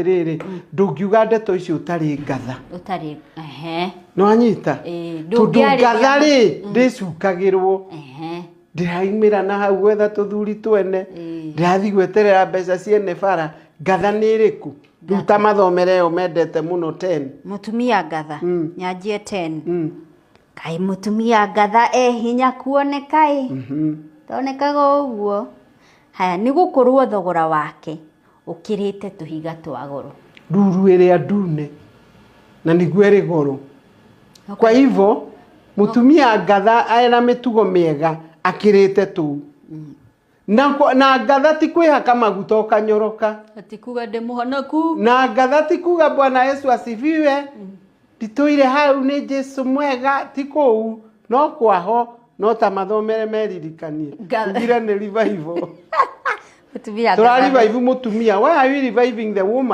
Atĩrĩrĩ, ndũngiuga ndeto icio ũtarĩ ngatha. Ũtarĩ, ehe. Nĩwanyita? Ĩĩ, tondũ ndũngĩarĩria ngatha rĩ, ndĩcukagĩrwo. Ndĩraumĩra na hau gwetha tũthuri twene. Ndĩrathiĩ gweterera mbeca ciene bara. Ngatha nĩ ĩrĩkũ? Rĩu ta mathomere ĩyo mendete mũno 10. Mũtumia ngatha, nyanjie 10. Kaĩ mũtumia ngatha e hinya kuoneka ĩ? Tonekaga ũguo. Haya, nĩ gũkorwo thogora wake ũkĩrĩte tũhiga twa goro. Ruru ĩrĩa ndune na nĩguo ĩrĩ goro. Kwa hivyo mũtumia ngatha ena mĩtugo mĩega akĩrĩte tũu. Na ngatha ti kwĩhaka maguta ũkanyoroka. Ati kuga ndĩ mũhonoku. Na ngatha ti kuga "Bwana Yesu asifiwe, nditũire hau nĩ Jesu mwega", ti kũu no kwaho no ta mathomere meririkanie. Ugire nĩ revival. Mũtumia Tũra ngatha. Revive mũtumia. Why are we reviving the woman?